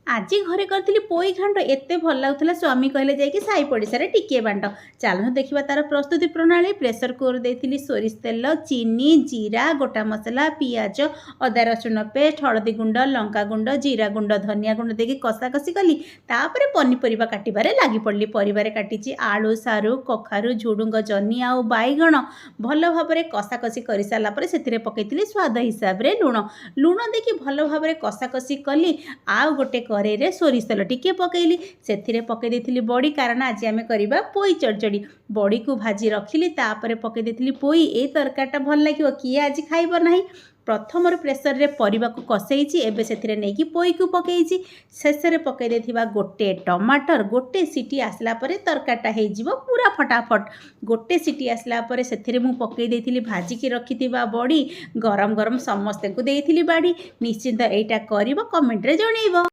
ଆଜି ଘରେ କରିଥିଲି ପୋଇ ଘାଣ୍ଟ, ଏତେ ଭଲ ଲାଗୁଥିଲା। ସ୍ୱାମୀ କହିଲେ, ଯାଇକି ସାହି ପଡ଼ିଶାରେ ଟିକିଏ ବାଣ୍ଟ। ଚାଲନ୍ତୁ ଦେଖିବା ତାର ପ୍ରସ୍ତୁତି ପ୍ରଣାଳୀ। ପ୍ରେସର କୁକର ଦେଇଥିଲି ସୋରିଷ ତେଲ, ଚିନି, ଜିରା, ଗୋଟା ମସଲା, ପିଆଜ, ଅଦା ରସୁଣ ପେଷ୍ଟ, ହଳଦୀ ଗୁଣ୍ଡ, ଲଙ୍କା ଗୁଣ୍ଡ, ଜିରା ଗୁଣ୍ଡ, ଧନିଆ ଗୁଣ୍ଡ ଦେଇକି କଷାକଷି କଲି। ତାପରେ ପନିପରିବା କାଟିବାରେ ଲାଗି ପଡ଼ିଲି। ପରିବାରେ କାଟିଛି ଆଳୁ, ସାରୁ, କଖାରୁ, ଝୁଡ଼ୁଙ୍ଗ, ଜହ୍ନି ଆଉ ବାଇଗଣ। ଭଲ ଭାବରେ କଷାକଷି କରିସାରିଲା ପରେ ସେଥିରେ ପକାଇଥିଲି ସ୍ୱାଦ ହିସାବରେ ଲୁଣ। ଲୁଣ ଦେଇକି ଭଲ ଭାବରେ କଷାକଷି କଲି। ଆଉ ଗୋଟେ କରେଇରେ ସୋରିଷ ତେଲ ଟିକିଏ ପକାଇଲି। ସେଥିରେ ପକାଇ ଦେଇଥିଲି ବଡ଼ି, କାରଣ ଆଜି ଆମେ କରିବା ପୋଇ ଚଡ଼ଚଡ଼ି। ବଡ଼ିକୁ ଭାଜି ରଖିଲି, ତାପରେ ପକାଇ ଦେଇଥିଲି ପୋଇ। ଏଇ ତରକାରୀଟା ଭଲ ଲାଗିବ, କିଏ ଆଜି ଖାଇବ ନାହିଁ? ପ୍ରଥମରୁ ପ୍ରେସରରେ ପରିବାକୁ କଷେଇଛି, ଏବେ ସେଥିରେ ନେଇକି ପୋଇକୁ ପକାଇଛି। ଶେଷରେ ପକାଇ ଦେଇଥିବା ଗୋଟେ ଟମାଟର। ଗୋଟେ ସିଟି ଆସିଲା ପରେ ତରକାରୀଟା ହେଇଯିବ ପୁରା ଫଟାଫଟ। ଗୋଟେ ସିଟି ଆସିଲା ପରେ ସେଥିରେ ମୁଁ ପକାଇ ଦେଇଥିଲି ଭାଜିକି ରଖିଥିବା ବଡ଼ି। ଗରମ ଗରମ ସମସ୍ତଙ୍କୁ ଦେଇଥିଲି ବାଢ଼ି। ନିଶ୍ଚିନ୍ତ ଏଇଟା କରିବ, କମେଣ୍ଟରେ ଜଣେଇବ।